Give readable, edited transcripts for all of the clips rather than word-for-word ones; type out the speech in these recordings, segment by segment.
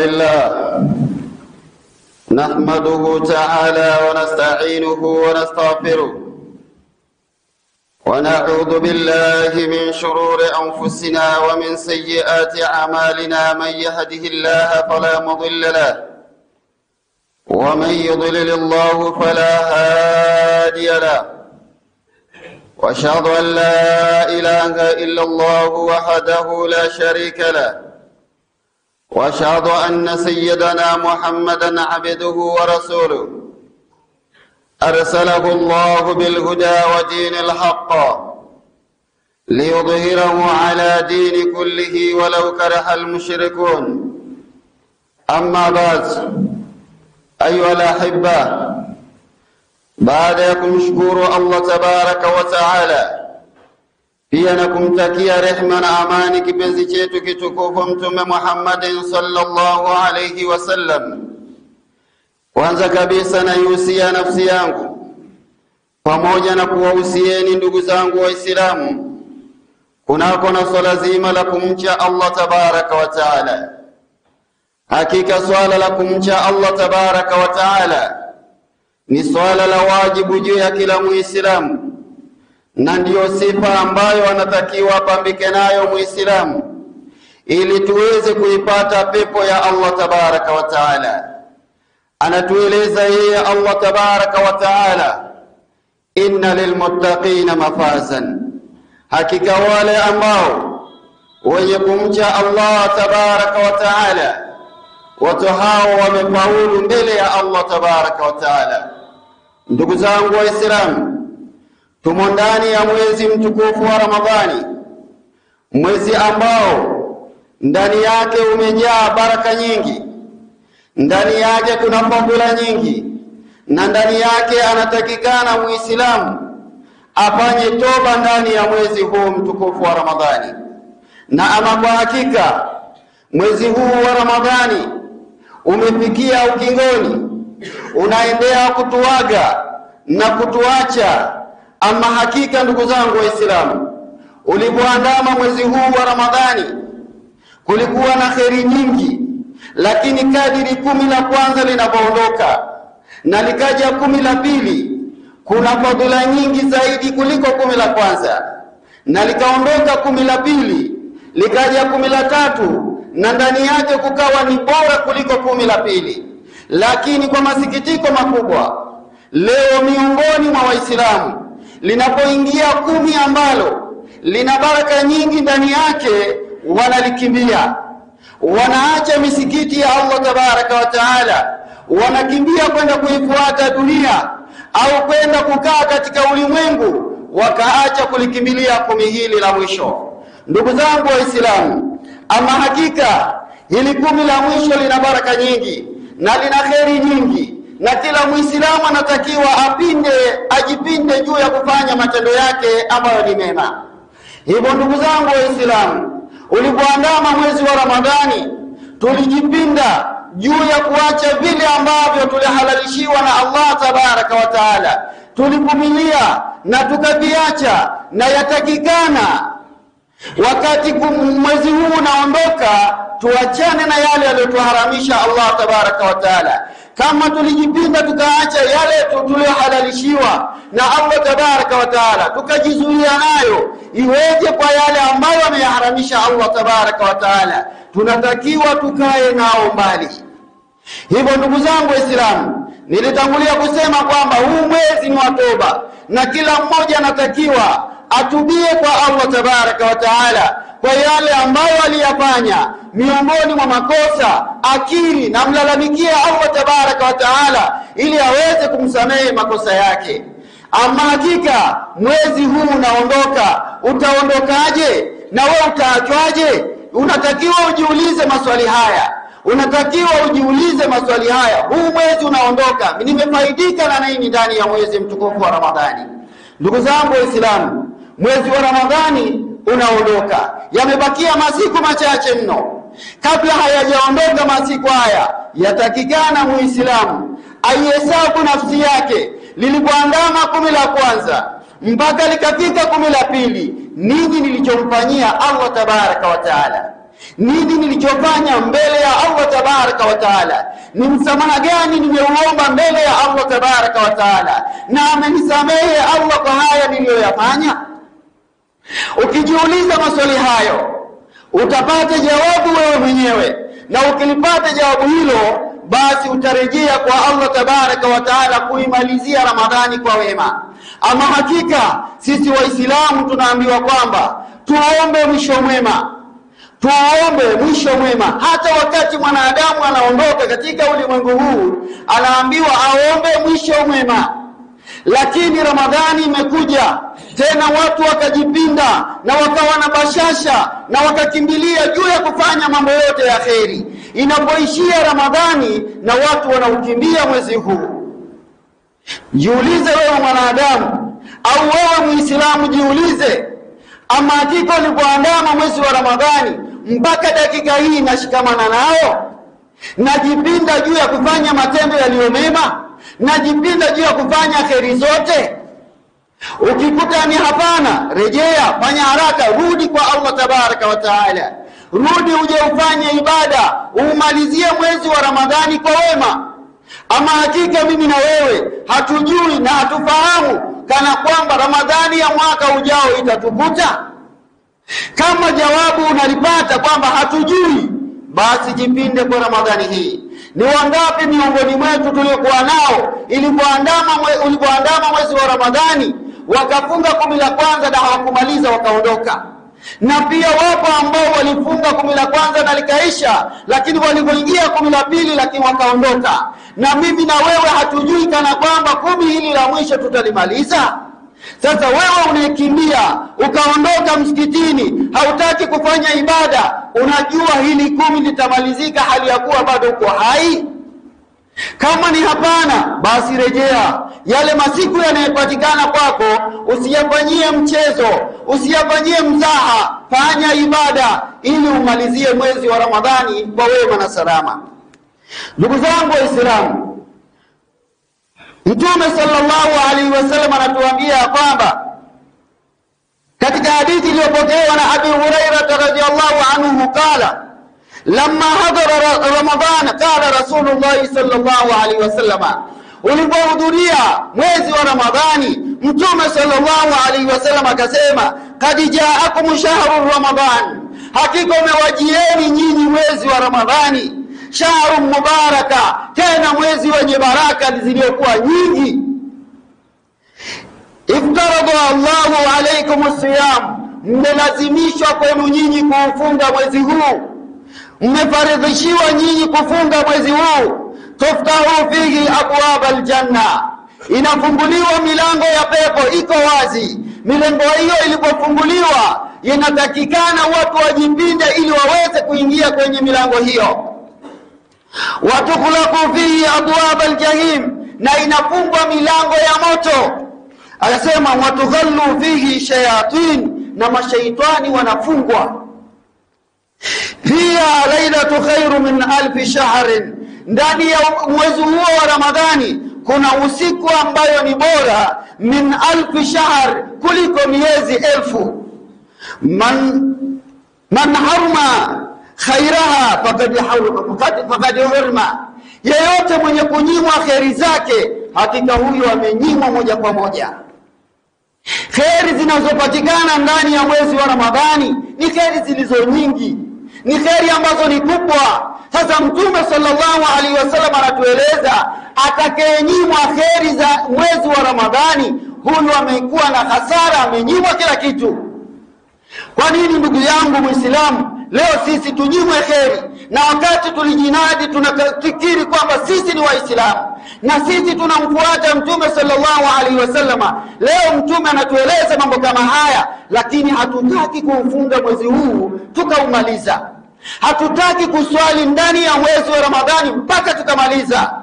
لله نحمده تعالى ونستعينه ونستغفره ونعوذ بالله من شرور أنفسنا ومن سيئات أعمالنا، من يهده الله فلا مضل له ومن يضلل الله فلا هادي له، وأشهد أن لا إله إلا الله وحده لا شريك له، وأشهد أن سيدنا محمدا عبده ورسوله، أرسله الله بالهدى ودين الحق ليظهره على دين كله ولو كره المشركون. أما بعد، أيها الأحبة، baada ya kumshukuru Allah tabaraka wa taala, pia na kumtakia rehma na amani kipenzi chetu kitukufu Mtume Muhammadin sallallahu alayhi wasallam, kwanza kabisa naihusia nafsi yangu pamoja na kuwahusieni ndugu zangu Waislamu kunako na swala zima la kumcha Allah tabaraka wa taala. Hakika swala la kumcha Allah tabaraka wa taala ni swala la wajibu juu ya kila Muislamu, na ndiyo sifa ambayo anatakiwa apambike nayo Muislamu ili tuweze kuipata pepo ya Allah tabaraka wa taala. Anatueleza yeye Allah tabaraka wa taala, inna lilmuttaqina mafazan, hakika wale ambao wenye kumcha Allah tabaraka wa taala, watu hao wamefaulu mbele ya Allah tabaraka wa taala. Ndugu zangu Waislamu, tumo ndani ya mwezi mtukufu wa Ramadhani, mwezi ambao ndani yake umejaa baraka nyingi, ndani yake kuna fadhila nyingi, na ndani yake anatakikana Muislamu afanye toba ndani ya mwezi huu mtukufu wa Ramadhani. Na ama kwa hakika mwezi huu wa Ramadhani umefikia ukingoni, unaendea kutuaga na kutuacha. Ama hakika ndugu zangu Waislamu, ulipoandama mwezi huu wa Ramadhani kulikuwa na kheri nyingi, lakini kadiri 10 la kwanza linapoondoka na likaja 10 la pili, kuna fadhila nyingi zaidi kuliko 10 la kwanza, na likaondoka 10 la pili likaja 10 la tatu, na ndani yake kukawa ni bora kuliko 10 la pili. Lakini kwa masikitiko makubwa, leo miongoni mwa Waislamu linapoingia 10 ambalo lina baraka nyingi ndani yake, wanalikimbia, wanaacha misikiti ya Allah tabaraka wa taala, wanakimbia kwenda kuifuata dunia au kwenda kukaa katika ulimwengu, wakaacha kulikimbilia 10 hili la mwisho. Ndugu zangu Waislamu, ama hakika hili 10 la mwisho lina baraka nyingi na lina kheri nyingi, na kila Muislamu anatakiwa apinde, ajipinde juu ya kufanya matendo yake ambayo ni mema. Hivyo ndugu zangu Waislamu, ulipoandama mwezi wa Ramadhani tulijipinda juu ya kuacha vile ambavyo tulihalalishiwa na Allah tabaraka wa taala, tulivumilia na tukaviacha, na yatakikana wakati mwezi huu unaondoka tuachane na yale aliyotuharamisha Allah tabaraka wa taala. Kama tulijipinda tukaacha yale tuliyohalalishiwa na Allah tabaraka wa taala, tukajizuia nayo, iweje kwa yale ambayo ameyaharamisha Allah tabaraka wa taala? Tunatakiwa tukae nao mbali. Hivyo ndugu zangu Waislamu, nilitangulia kusema kwamba huu mwezi ni wa toba, na kila mmoja anatakiwa atubie kwa Allah tabaraka wa taala kwa yale ambayo aliyafanya miongoni mwa makosa, akiri na mlalamikia Allah tabaraka wa taala ili aweze kumsamehe makosa yake. Ama hakika mwezi huu unaondoka, utaondokaje na wewe utaachwaje? Unatakiwa ujiulize maswali haya, unatakiwa ujiulize maswali haya. Huu mwezi unaondoka, nimefaidika na nini ndani ya mwezi mtukufu wa Ramadhani? Ndugu zangu Waislamu, mwezi wa Ramadhani unaondoka, yamebakia masiku machache mno. Kabla hayajaondoka masiku haya, yatakikana Muislamu aihesabu nafsi yake, lilipoandama 10 la kwanza mpaka likafika 10 la pili, nini nilichomfanyia Allah tabaraka wa taala? Nini nilichofanya mbele ya Allah tabaraka tabaraka wa taala? Ni msamaha gani nimeuomba mbele ya Allah tabaraka wa taala, na amenisamehe Allah kwa haya niliyoyafanya? Ukijiuliza maswali hayo utapata jawabu wewe mwenyewe, na ukilipata jawabu hilo, basi utarejea kwa Allah tabaraka wa taala kuimalizia Ramadhani kwa wema. Ama hakika sisi Waislamu tunaambiwa kwamba tuombe mwisho mwema, tuombe mwisho mwema. Hata wakati mwanadamu anaondoka katika ulimwengu huu, anaambiwa aombe mwisho mwema. Lakini Ramadhani imekuja tena, watu wakajipinda na wakawa na bashasha na wakakimbilia juu ya kufanya mambo yote ya kheri. Inapoishia Ramadhani na watu wanaukimbia mwezi huu. Jiulize wewe mwanadamu, au wewe Muislamu, jiulize, ama hakika ulipoandama mwezi wa Ramadhani mpaka dakika hii nashikamana nao, najipinda juu ya kufanya matendo yaliyo mema, najipinda juu ya kufanya kheri zote? Ukikuta ni hapana, rejea, fanya haraka, rudi kwa Allah tabaraka wa taala, rudi uje ufanye ibada, umalizie mwezi wa Ramadhani kwa wema. Ama hakika mimi na wewe hatujui na hatufahamu kana kwamba Ramadhani ya mwaka ujao itatukuta. Kama jawabu unalipata kwamba hatujui, basi jipinde kwa Ramadhani hii. Ni wangapi miongoni mwetu tuliokuwa nao ulipoandama mwezi wa Ramadhani wakafunga 10 la kwanza na hawakumaliza wakaondoka? Na pia wapo ambao walifunga 10 la kwanza na likaisha, lakini walipoingia 10 la pili lakini wakaondoka. Na mimi na wewe hatujui kana kwamba 10 hili la mwisho tutalimaliza. Sasa wewe unakimbia ukaondoka msikitini, hautaki kufanya ibada, unajua hili 10 litamalizika hali ya kuwa bado uko hai? Kama ni hapana, basi rejea. Yale masiku yanayopatikana kwako usiyafanyie mchezo, usiyafanyie mzaha, fanya ibada ili umalizie mwezi wa Ramadhani kwa wema na salama. Ndugu zangu Waislamu, Mtume sallallahu alaihi wasallam anatuambia kwamba katika hadithi iliyopokewa na Abi Hurairah radhiyallahu anhu, qala lamma hadara Ramadhan qala Rasulullah sallallahu alaihi wasallam, ulipohudhuria mwezi wa Ramadhani, Mtume sallallahu alaihi wasallam akasema, qad ja'akum shahru Ramadhan, hakika umewajieni nyinyi mwezi wa Ramadhani, shahru mubaraka, tena mwezi wenye baraka zilizokuwa nyingi. Iftarada Allahu alaykum siyam, mmelazimishwa kwenu nyinyi kuufunga mwezi huu, mmefaridhishiwa nyinyi kufunga mwezi huu. Tuftahu fihi abwab aljanna, inafunguliwa milango ya pepo, iko wazi. Milango hiyo ilipofunguliwa, inatakikana watu wajipinde ili waweze kuingia kwenye milango hiyo. Watukhlaqu fihi abwab aljahim, na inafungwa milango ya moto. Akasema watughallu fihi shayatin, na mashaitani wanafungwa. Pia lailatu khairu min alfi shahrin, ndani ya mwezi huo wa Ramadhani kuna usiku ambayo ni bora min alfi shahr, kuliko miezi 1000. Man haruma khairaha faqad hurma, yeyote mwenye kunyimwa kheri zake, hakika huyo amenyimwa moja kwa moja. Kheri zinazopatikana ndani ya mwezi wa Ramadhani ni kheri zilizo nyingi, ni kheri ambazo ni kubwa. Sasa Mtume sallallahu alaihi wasallam anatueleza atakayenyimwa kheri za mwezi wa Ramadhani, huyu amekuwa na hasara, amenyimwa kila kitu. Kwa nini ndugu yangu Muislamu leo sisi tunyimwe kheri, na wakati tulijinadi tunafikiri kwamba sisi ni Waislamu na sisi tunamfuata Mtume sallallahu alaihi wasallama? Leo Mtume anatueleza mambo kama haya, lakini hatutaki kuufunga mwezi huu tukaumaliza. Hatutaki kuswali ndani ya mwezi wa Ramadhani mpaka tukamaliza.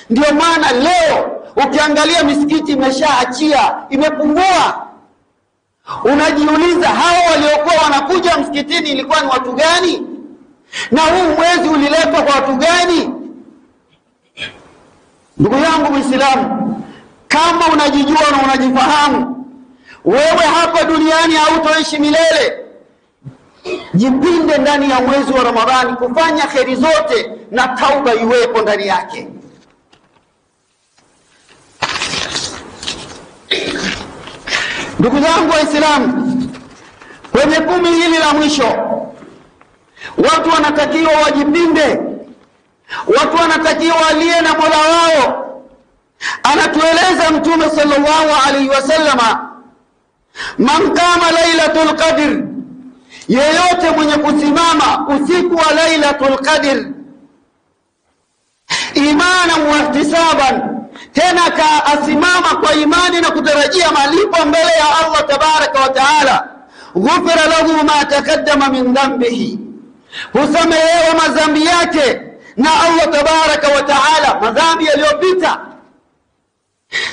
Ndio maana leo ukiangalia misikiti imeshaachia, imepungua. Unajiuliza, hao waliokuwa wanakuja msikitini ilikuwa ni watu gani? Na huu mwezi uliletwa kwa watu gani? Ndugu yangu Muislamu, kama unajijua na unajifahamu, wewe hapa duniani hautoishi milele. Jipinde ndani ya mwezi wa Ramadhani kufanya kheri zote na tauba iwepo ndani yake. Ndugu zangu Waislamu, kwenye kumi hili la mwisho watu wanatakiwa wajipinde, watu wanatakiwa walie na Mola wao. Anatueleza Mtume sallallahu alaihi wasallama, man qama lailatul qadr, yeyote mwenye kusimama usiku wa lailatul qadr imanan wa ihtisaban, tena ka asimama kwa imani na kutarajia malipo mbele ya Allah tabaraka wa taala, ghufira lahu ma taqaddama min dhanbihi, husamehewa madhambi yake na Allah tabaraka wa taala, madhambi yaliyopita.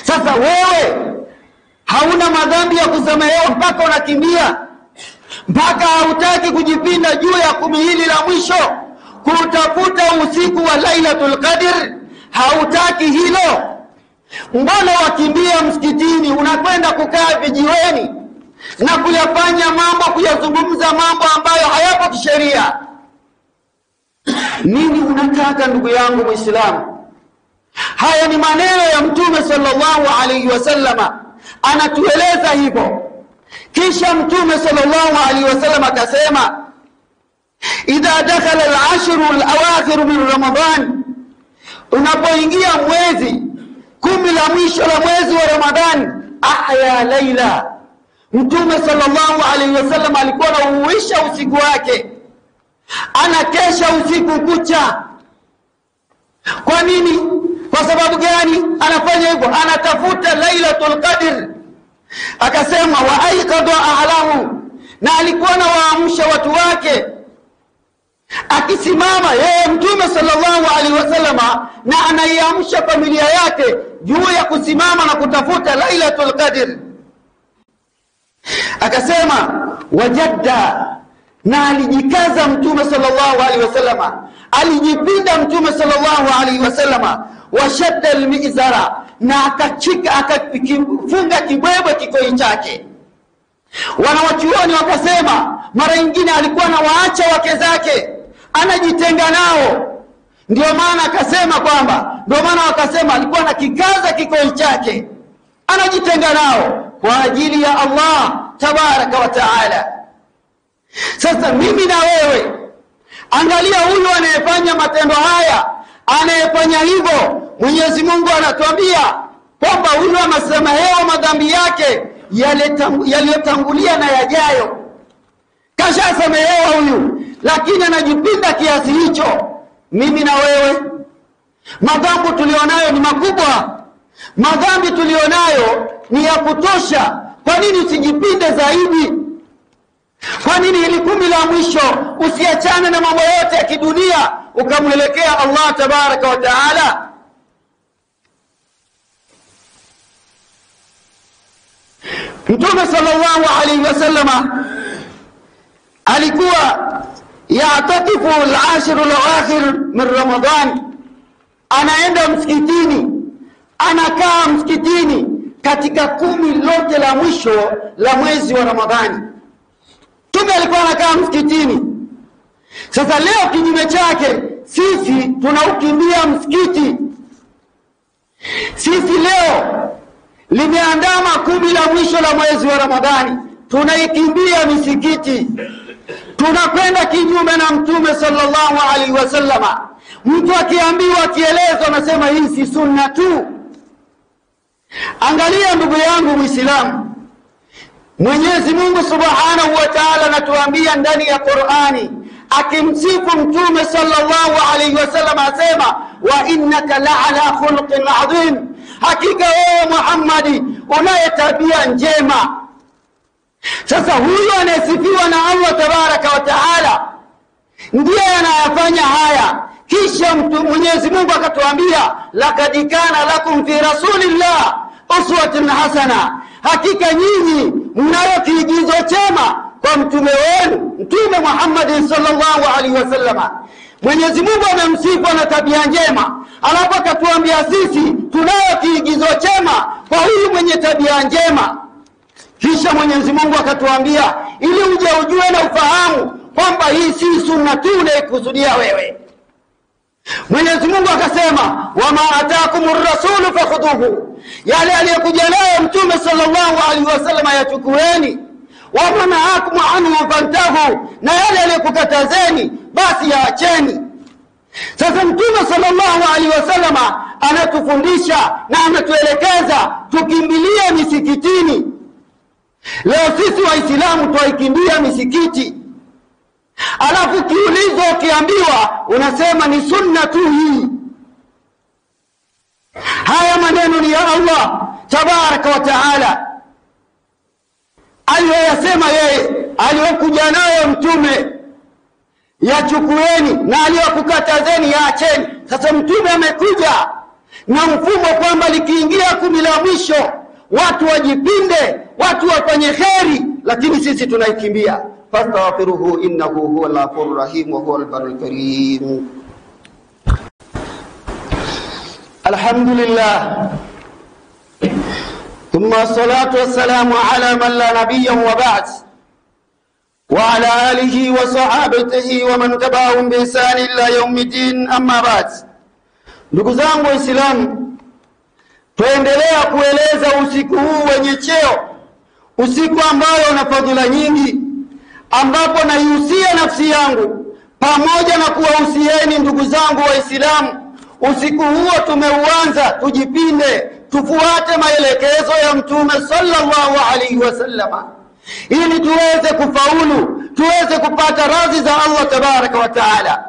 Sasa wewe hauna madhambi ya kusamehewa mpaka unakimbia, mpaka hautaki kujipinda juu ya kumi hili la mwisho kutafuta usiku wa Lailatul Qadr, hautaki hilo. Mbona wakimbia msikitini, unakwenda kukaa vijiweni na kuyafanya mambo, kuyazungumza mambo ambayo hayapo kisheria? Nini unataka ndugu yangu Muislamu? Haya ni maneno ya Mtume sallallahu alaihi wasallama, anatueleza hivyo. Kisha Mtume sallallahu alaihi wasallam akasema, idha dakhala al-ashru al-awakhir min Ramadan, unapoingia mwezi kumi la mwisho la mwezi wa Ramadhan, ahya laila. Mtume sallallahu alaihi wasallam alikuwa anauisha usiku wake, anakesha usiku kucha. Kwa nini? Kwa sababu gani anafanya hivyo? Anatafuta Lailatul Qadr. Akasema wa aiqadha ahlahu, na alikuwa anawaamsha watu wake akisimama yeye Mtume sallallahu alaihi wasallama, na anaiamsha familia yake juu ya kusimama na kutafuta Lailatul Qadr. Akasema wajadda, na alijikaza Mtume sallallahu alaihi wasallama, alijipinda Mtume sallallahu alaihi wasallama, washadda almizara, na akachika akafunga kibwebwe kikoi chake. Wanawachuoni wakasema mara nyingine alikuwa anawaacha wake zake, anajitenga nao. Ndio maana akasema kwamba, ndio maana wakasema alikuwa anakikaza kikoi chake, anajitenga nao kwa ajili ya Allah tabaraka wa taala. Sasa mimi na wewe, angalia huyu anayefanya matendo haya, anayefanya hivyo, Mwenyezi Mungu anatuambia kwamba huyu amesamehewa madhambi yake yaliyotangulia na yajayo. Kashasamehewa huyu, lakini anajipinda kiasi hicho. Mimi na wewe, madhambi tulionayo ni makubwa, madhambi tulionayo ni ya kutosha. Kwa nini usijipinde zaidi? Kwa nini hili kumi la mwisho usiachane na mambo yote ya kidunia ukamwelekea Allah tabaraka wa taala? Mtume sallallahu alaihi wasallama alikuwa ya'takifu al-ashr al-awakhir min Ramadan, anaenda msikitini, anakaa msikitini katika kumi lote la mwisho la mwezi wa Ramadhani. Mtume alikuwa anakaa msikitini. Sasa leo kinyume chake, sisi tunaukimbia msikiti. Sisi leo limeandama kumi la mwisho la mwezi wa Ramadhani, tunaikimbia misikiti, tunakwenda kinyume na Mtume sallallahu alaihi wasallama. Mtu akiambiwa, akielezwa, anasema hii si sunna tu. Angalia ndugu yangu Muislamu, Mwenyezi Mungu Subhanahu wa Ta'ala anatuambia ndani ya Qur'ani akimsifu Mtume sallallahu alaihi wasallam, asema wa innaka la'ala khuluqin adhim, hakika wewe Muhammadi unaye tabia njema. Sasa huyu anayesifiwa na Allah tabaraka wa taala ndiye anayafanya haya. Kisha Mwenyezi Mungu akatuambia laqad kana lakum fi rasulillah uswatun hasana, hakika nyinyi mnayo kiigizo chema kwa mtume wenu Mtume Muhammad sallallahu alaihi wasallama. Mwenyezi Mungu amemsifu na tabia njema, alafu akatuambia sisi tunayo kiigizo chema kwa huyu mwenye tabia njema. Kisha Mwenyezi Mungu akatuambia ili uje ujue na ufahamu kwamba hii si sunna tu unaikusudia wewe. Mwenyezi Mungu akasema, wama atakumur rasulu fakhudhuhu, yale aliyokuja nayo Mtume sallallahu alaihi wasallam yachukueni, wama nahakum anhu fantahu, na yale aliyokukatazeni basi yaacheni. Sasa Mtume sallallahu alaihi wasallam anatufundisha na anatuelekeza tukimbilie misikitini. Leo sisi Waislamu twaikimbia misikiti, alafu kiulizwa, ukiambiwa unasema ni sunna tu hii. Haya maneno ni ya Allah tabaraka wa taala aliyoyasema yeye, aliyokuja nayo Mtume yachukueni, na aliyokukatazeni yaacheni. Sasa Mtume amekuja na mfumo kwamba likiingia 10 la mwisho watu wajipinde, watu wafanye kheri, lakini sisi tunaikimbia. Fastaghfiruhu innahu huwal ghafurur rahim wa huwal barrul karim. Alhamdulillah, thumma salatu wassalamu ala man la nabiyya wa ba'd, wa ala alihi wa sahabatihi wa man tabi'ahum bi ihsan ila yawmiddin, amma ba'd. Ndugu zangu Waislamu, tuendelea kueleza usiku huu wenye cheo, usiku ambao una fadhila nyingi, ambapo naihusia nafsi yangu pamoja na kuwahusieni ndugu zangu Waislamu. Usiku huo tumeuanza, tujipinde, tufuate maelekezo ya Mtume sallallahu alaihi wasallam ili tuweze kufaulu, tuweze kupata radhi za Allah tabaraka wa taala.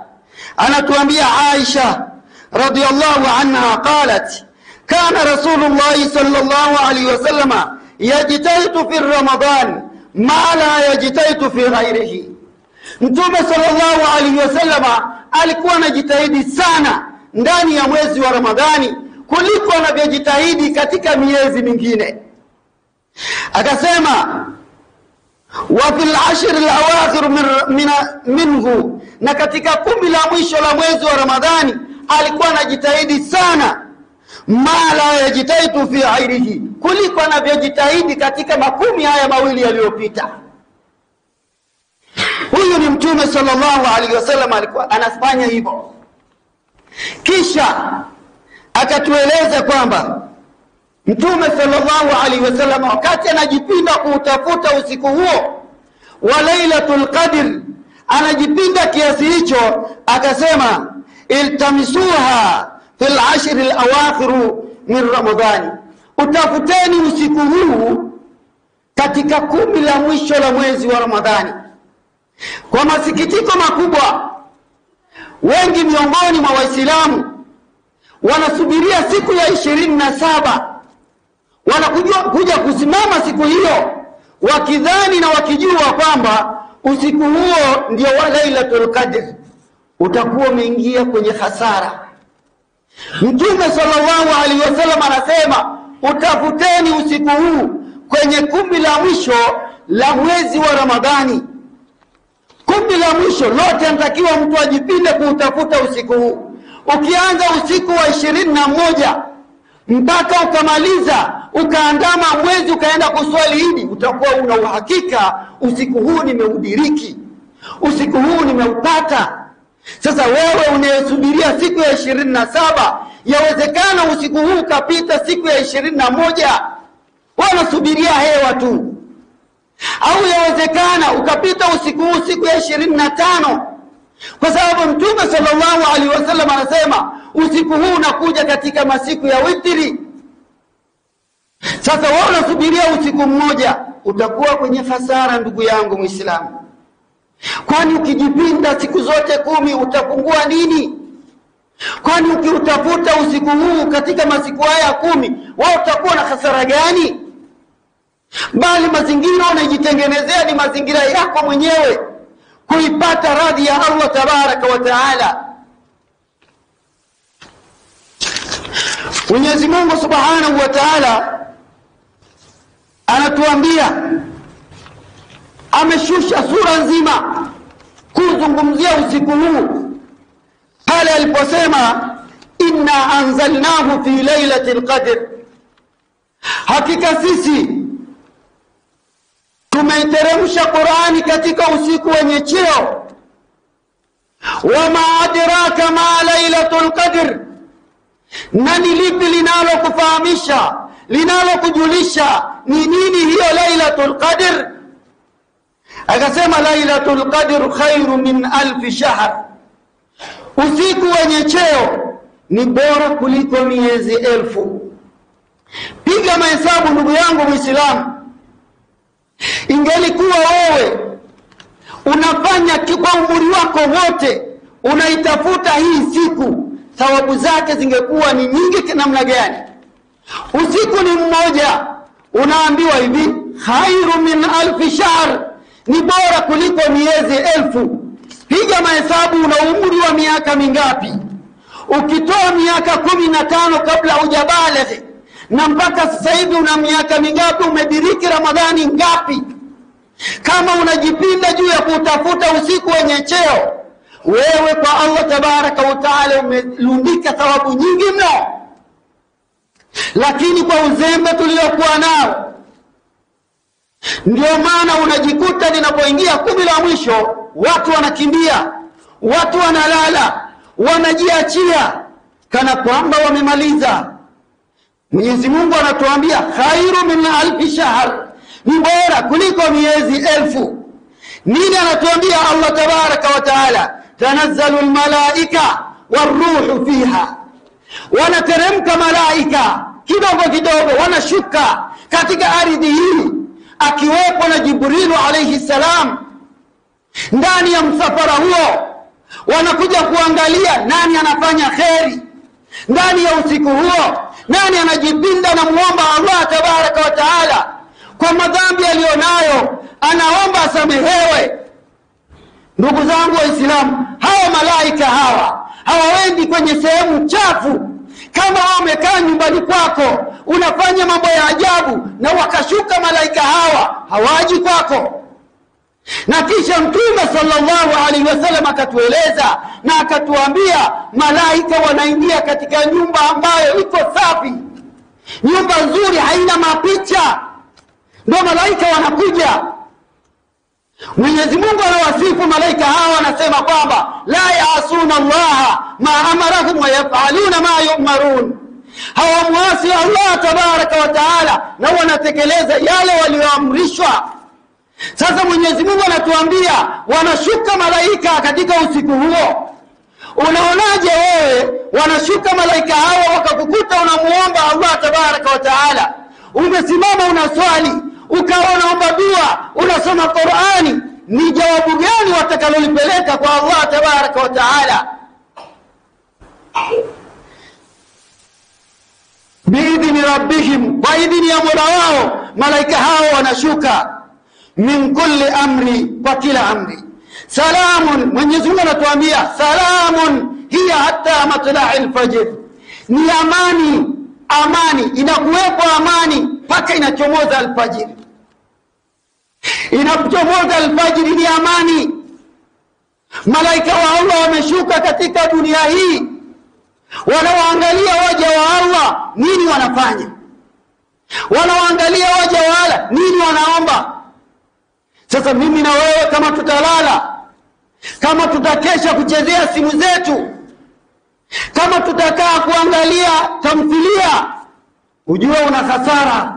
Anatuambia Aisha radhiyallahu anha, qalat kana Rasulullah sallallahu alaihi wasallam yajtahidu fi Ramadan ma la yajtahidu fi ghairihi. Mtume sallallahu alaihi wasallam alikuwa anajitahidi sana ndani ya mwezi wa Ramadhani kuliko anavyojitahidi katika miezi mingine. Akasema wa fil ashr al awakhir minhu, na katika 10 la mwisho la mwezi wa Ramadhani alikuwa anajitahidi sana, ma la yajtahidu fi ghairihi, kuliko anavyojitahidi katika makumi haya mawili yaliyopita. Huyu ni Mtume sallallahu alaihi wasallam alikuwa anafanya hivyo. Kisha akatueleza kwamba Mtume sallallahu alaihi wasallam wakati anajipinda kuutafuta usiku huo wa Lailatul Qadr, anajipinda kiasi hicho, akasema iltamisuha fil ashr al awakhir min Ramadhani, utafuteni usiku huu katika 10 la mwisho la mwezi wa Ramadhani. Kwa masikitiko makubwa, wengi miongoni mwa Waislamu wanasubiria siku ya 27, wanakuja kusimama siku hiyo wakidhani na wakijua kwamba usiku huo ndio wa Lailatul Qadr. Utakuwa umeingia kwenye hasara. Mtume sallallahu alaihi wasallam anasema utafuteni usiku huu kwenye 10 la mwisho la mwezi wa Ramadhani. 10 la mwisho lote anatakiwa mtu ajipinde kuutafuta usiku huu. Ukianza usiku wa 21 mpaka ukamaliza, ukaandama mwezi, ukaenda kuswali Idi, utakuwa una uhakika usiku huu nimeudiriki, usiku huu nimeupata. Sasa wewe unayesubiria siku ya 27, yawezekana usiku huu ukapita siku ya 21, wanasubiria hewa tu. Au yawezekana ukapita usiku huu siku ya 25, kwa sababu Mtume sallallahu alaihi wasallam anasema usiku huu unakuja katika masiku ya witri. Sasa wewe unasubiria usiku mmoja, utakuwa kwenye hasara ndugu yangu Muislamu. Kwani ukijipinda siku zote 10 utapungua nini? Kwani ukiutafuta usiku huu katika masiku haya 10, wewe utakuwa na hasara gani? Bali mazingira unajitengenezea ni mazingira yako mwenyewe kuipata radhi ya Allah tabaraka wa taala. Mwenyezi Mungu Subhanahu wa Ta'ala anatuambia, ameshusha sura nzima kuzungumzia usiku huu pale aliposema inna anzalnahu fi lailatul qadr, hakika sisi tumeiteremsha Qur'ani katika usiku wenye cheo. Wama adraka ma lailatul qadr, na ni lipi linalokufahamisha, linalokujulisha ni nini hiyo lailatul qadr? Akasema lailatul qadr khairu min alfi shahr, usiku wenye cheo ni bora kuliko miezi 1000. Piga mahesabu ndugu yangu Muislamu, ingelikuwa wewe unafanya kwa umri wako wote unaitafuta hii siku, thawabu zake zingekuwa ni nyingi namna gani? Usiku ni mmoja, unaambiwa hivi khairu min alfi shahr, ni bora kuliko miezi 1000. Piga mahesabu, una umri wa miaka mingapi? Ukitoa miaka 15 kabla hujabalighi, na mpaka sasa hivi una miaka mingapi? Umediriki Ramadhani ngapi? Kama unajipinda juu ya kutafuta usiku wenye cheo, wewe kwa Allah tabaraka wa taala umelundika thawabu nyingi mno. Lakini kwa uzembe tuliokuwa nao, ndio maana unajikuta linapoingia 10 la mwisho watu wanakimbia, watu wanalala, wanajiachia kana kwamba wamemaliza. Mwenyezi Mungu anatuambia khairu min alfi shahr, ni bora kuliko miezi 1000. Nini anatuambia Allah tabaraka wa taala? Tanazzalu almalaika waruhu fiha, wanateremka malaika kidogo kidogo, wanashuka katika ardhi hii, akiwepo na Jibrilu alayhi salam ndani ya msafara huo. Wanakuja kuangalia nani anafanya kheri ndani ya usiku huo, nani anajipinda na muomba Allah tabaraka wa taala kwa madhambi aliyonayo, anaomba asamehewe. Ndugu zangu Waislamu, hawa malaika hawa hawaendi kwenye sehemu chafu. Kama wewe umekaa nyumbani kwako unafanya mambo ya ajabu na wakashuka malaika hawa, hawaji kwako. Na kisha Mtume sallallahu alaihi wasallam akatueleza na akatuambia malaika wanaingia katika nyumba ambayo iko safi, nyumba nzuri, haina mapicha, ndio malaika wanakuja. Mwenyezi Mungu anawasifu malaika hawa, anasema kwamba la yaasuna Allah ma amarahum wa yafaluna ma yu'marun, hawamuasi Allah tabaraka wa taala na wanatekeleza yale walioamrishwa. Sasa Mwenyezi Mungu anatuambia wanashuka malaika katika usiku huo. Unaonaje wewe wanashuka malaika hawa wakakukuta unamuomba Allah tabaraka wa taala, umesimama unaswali, ukawa unaomba dua, unasoma Qur'ani, ni jawabu gani watakalolipeleka kwa Allah tabaraka wa taala? Biidhni rabbihim, kwa idhini ya Mola wao, malaika hao wanashuka. Min kulli amri, kwa kila amri. Salamun, Mwenyezi Mungu anatuambia salamun hiya hatta matla'il fajr, ni amani. Amani inakuwepo, amani mpaka inachomoza alfajiri. Inapochomoza alfajiri ni amani. Malaika wa Allah wameshuka katika dunia hii, wanawaangalia waja wa Allah nini wanafanya, wanawaangalia waja wa Allah nini wanaomba. Sasa mimi na wewe kama tutalala, kama tutakesha kuchezea simu zetu, kama tutakaa kuangalia tamthilia, ujue una hasara.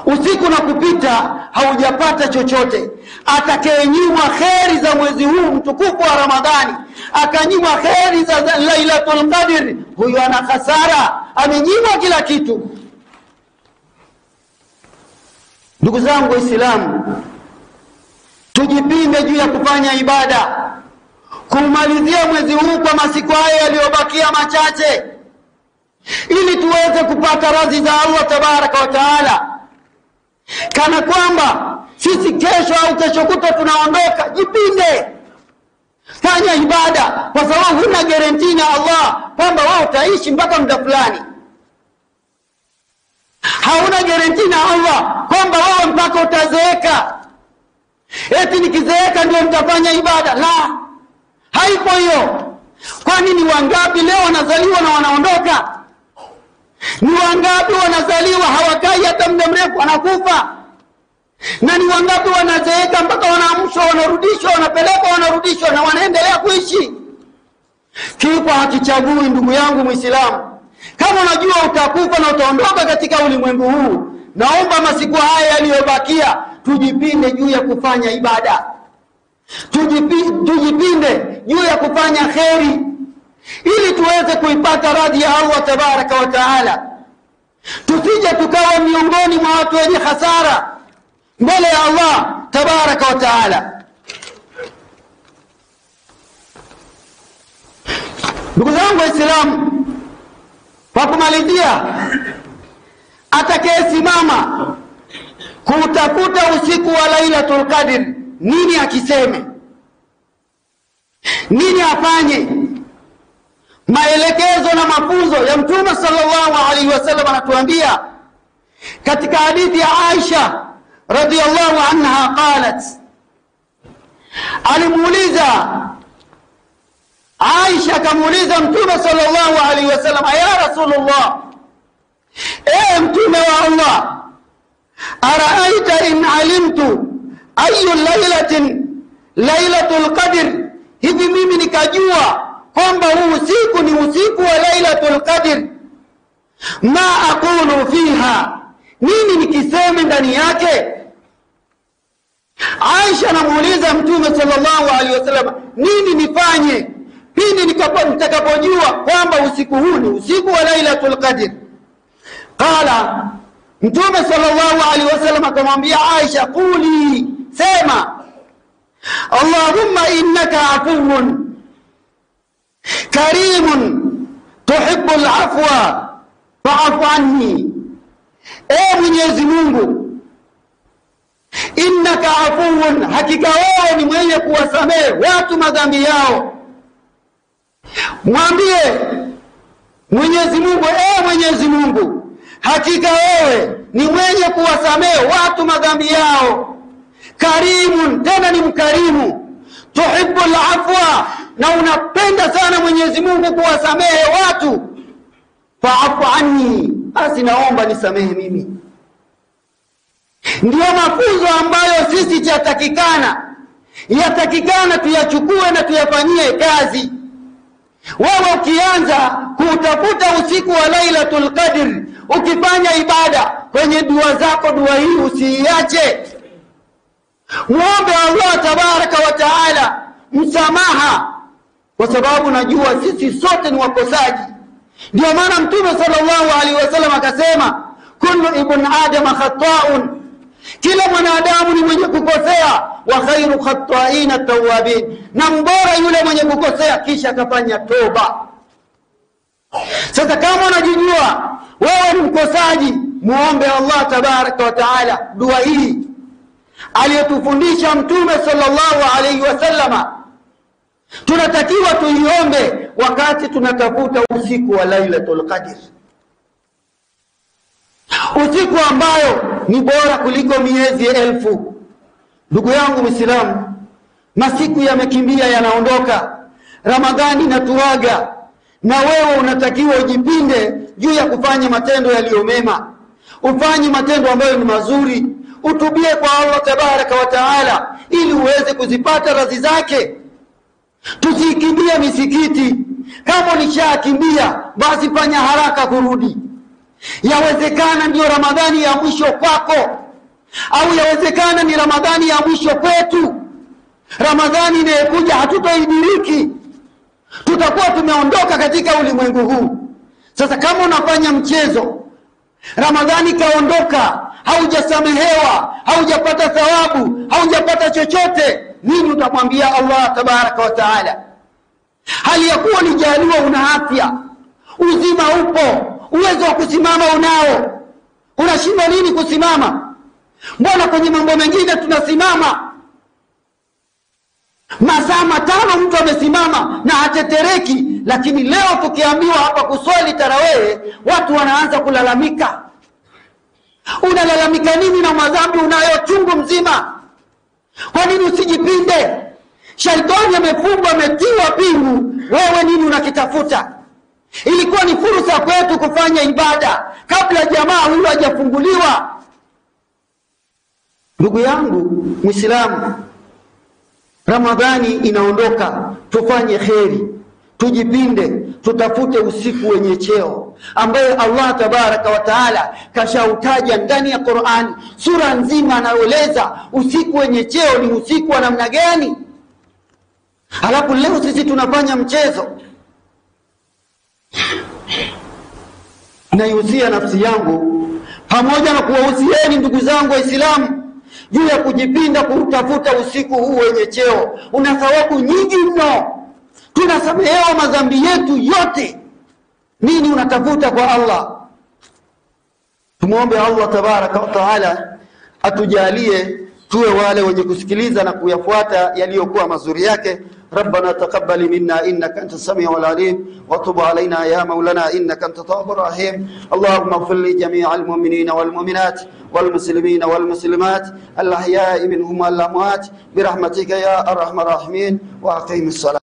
Usiku na kupita haujapata chochote. Atakayenyimwa kheri za mwezi huu mtukufu wa Ramadhani, akanyimwa kheri za Lailatul Qadr, huyo ana hasara, amenyimwa kila kitu. Ndugu zangu Waislamu, tujipinde juu ya kufanya ibada, kumalizia mwezi huu kwa masiku haya yaliyobakia machache, ili tuweze kupata radhi za Allah tabaraka wa taala. Kana kwamba sisi kesho au kesho kutwa tunaondoka, jipinde, fanya ibada, kwa sababu huna guarantee na Allah kwamba wewe utaishi mpaka muda fulani. Hauna guarantee na Allah kwamba wewe mpaka utazeeka, eti nikizeeka ndio nitafanya ibada. La, haipo hiyo. Kwani ni wangapi leo wanazaliwa na wanaondoka? Ni wangapi wanazaliwa hawakai hata muda mrefu wanakufa? Na ni wangapi wanazeeka mpaka wanaamshwa, wanarudishwa, wanapelekwa, wanarudishwa na wanaendelea kuishi. Kifo hakichagui, ndugu yangu Muislamu. Kama unajua utakufa na utaondoka katika ulimwengu huu, naomba masiku haya yaliyobakia tujipinde juu ya kufanya ibada, tujipinde juu ya kufanya kheri, ili tuweze kuipata radhi ya Allah tabaraka wa taala, tusije tukawa miongoni mwa watu wenye hasara mbele ya Allah tabaraka wa taala. Ndugu zangu Waislamu, kwa kumalizia, atakayesimama kutafuta usiku wa Lailatul Qadr, nini akiseme, nini afanye? Maelekezo na mafunzo ya Mtume sallallahu alaihi wasallam anatuambia katika hadithi ya Aisha radhiyallahu anha, qalat, alimuuliza Aisha, akamuuliza Mtume sallallahu alaihi wasallam, ya Rasulullah, e Mtume wa Allah, araaita in alimtu ayu lailatin lailatul qadr, hivi mimi nikajua kwamba huu usiku ni usiku wa Lailatul Qadr, ma aqulu fiha, nini nikiseme ndani yake? Aisha anamuuliza Mtume sallallahu alaihi wasallam, nini nifanye pindi nitakapojua kwamba usiku huu ni usiku wa Lailatul Qadr? Qala, Mtume sallallahu alaihi wasallam akamwambia Aisha, quli, sema, Allahumma innaka afuwun karimun tuhibbu al-afwa fa'fu anni, e Mwenyezi Mungu, innaka afuwun, hakika wewe ni mwenye kuwasamehe watu madhambi yao. Mwambie Mwenyezi Mungu, e Mwenyezi Mungu, hakika wewe ni mwenye kuwasamehe watu madhambi yao, karimun, tena ni mkarimu, tuhibbu al-afwa, na unapenda sana Mwenyezi Mungu kuwasamehe watu, fa'fu anni, basi naomba nisamehe mimi. Ndiyo mafunzo ambayo sisi yatakikana tuyachukue na tuyafanyie kazi. Wewe ukianza kutafuta usiku wa Lailatul Qadr, ukifanya ibada kwenye dua zako, dua hii usiiache. Muombe Allah tabaraka wa taala msamaha, kwa sababu najua sisi sote ni wakosaji. Ndio maana Mtume sallallahu alaihi wasallam akasema, kullu ibn adam khata'un, kila mwanadamu ni mwenye kukosea, wa khairu khata'ina tawwabin, na mbora yule mwenye kukosea kisha akafanya toba. Sasa kama unajijua wewe ni mkosaji, muombe Allah tabaraka wa taala dua hii aliyotufundisha Mtume sallallahu alaihi wasallama. Tunatakiwa tuiombe wakati tunatafuta usiku wa Lailatul Qadr, usiku ambayo ni bora kuliko miezi 1000. Ndugu yangu Muislamu, masiku yamekimbia yanaondoka, Ramadhani inatuaga, na wewe unatakiwa ujipinde juu ya kufanya matendo yaliyo mema, ufanye matendo ambayo ni mazuri, utubie kwa Allah tabaraka wa taala ili uweze kuzipata radhi zake. Tusikimbie misikiti. Kama ulishakimbia basi fanya haraka kurudi. Yawezekana ndiyo Ramadhani ya mwisho kwako, au yawezekana ni Ramadhani ya mwisho kwetu. Ramadhani inayokuja hatutoidiriki, tutakuwa tumeondoka katika ulimwengu huu. Sasa kama unafanya mchezo, Ramadhani kaondoka, haujasamehewa, haujapata thawabu, haujapata chochote, nini utamwambia Allah tabaraka wa taala? Hali ya kuwa ulijaliwa, una afya, uzima upo, uwezo wa kusimama unao, unashindwa nini kusimama? Mbona kwenye mambo mengine tunasimama masaa 5 mtu amesimama na hatetereki, lakini leo tukiambiwa hapa kuswali tarawehe watu wanaanza kulalamika. Unalalamika nini na madhambi unayo chungu mzima? Kwa nini usijipinde? Shaitani amefungwa, ametiwa pingu, wewe nini unakitafuta? Ilikuwa ni fursa kwetu kufanya ibada kabla jamaa huyu hajafunguliwa. Ndugu yangu Muislamu, Ramadhani inaondoka, tufanye kheri, tujipinde, tutafute usiku wenye cheo ambaye Allah tabaraka wa taala kashautaja ndani ya Qur'an, sura nzima anaeleza usiku wenye cheo ni usiku wa namna gani. Halafu leo sisi tunafanya mchezo. Naihusia nafsi yangu pamoja na kuwahusieni ndugu zangu Waislamu juu ya kujipinda kuutafuta usiku huu wenye cheo. Una thawabu nyingi mno, tunasamehewa madhambi yetu yote. Nini unatafuta kwa Allah? Tumuombe Allah tabaraka wa taala atujalie tuwe wale wenye kusikiliza na kuyafuata yaliyokuwa mazuri yake. ربنا تقبل منا إنك أنت السميع العليم، وتب علينا يا مولانا إنك أنت التواب الرحيم. اللهم اغفر لجميع المؤمنين والمؤمنات والمسلمين والمسلمات الأحياء منهم والأموات برحمتك يا أرحم الراحمين، وأقيم الصلاة.